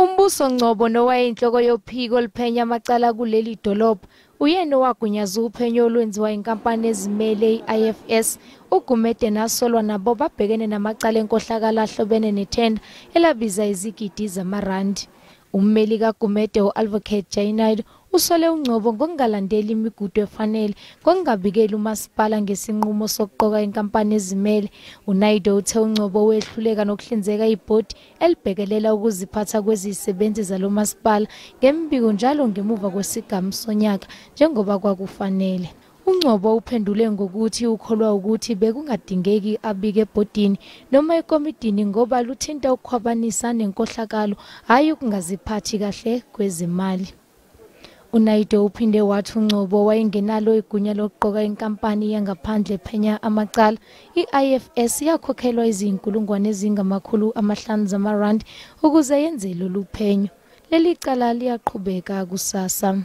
Umbuso Ngcobo, nowayeyinhloko yophiko oluphenya amacala kuleli dolobha, uyena owagunyaza uphenyo olwenziwa inkampani ezimele i-IFS. UGumede nasolwa nabo babhekene namacala enkohlakalo ahlobene nethenda elabiza izigidi zamarandi. Ummeli kaGumede, u-Advocate Jay Naidoo, usole uNgcobo ngokungalandeli imigudu efanele ngokungabikeli umasipala ngesinqumo sokuqoka inkampani ezimele. UNaidoo uthe uNgcobo wehluleka nokuhlinzeka ibhodi elibhekelela ukuziphatha kwezisebenzi zalo masipala ngembiko njalo ngemuva kwesigamu sonyaka njengoba kwakufanele. UNgcobo uphendule ngokuthi ukholwa ukuthi bekungadingeki abike ebhodini noma ekomidini ngoba luthinta ukukhwabanisa nenkohlakalo, hhayi ukungaziphathi kahle kwezimali. UNaidoo uphinde wathi uNgcobo wayengenalo igunya lokuqoka inkampani yangaphandle ephenya amacala. I-IFS yakhokhelwa izinkulungwane ezingama-500 zamarandi ukuze yenze lolu phenyo. Leli cala liyaqhubeka kusasa.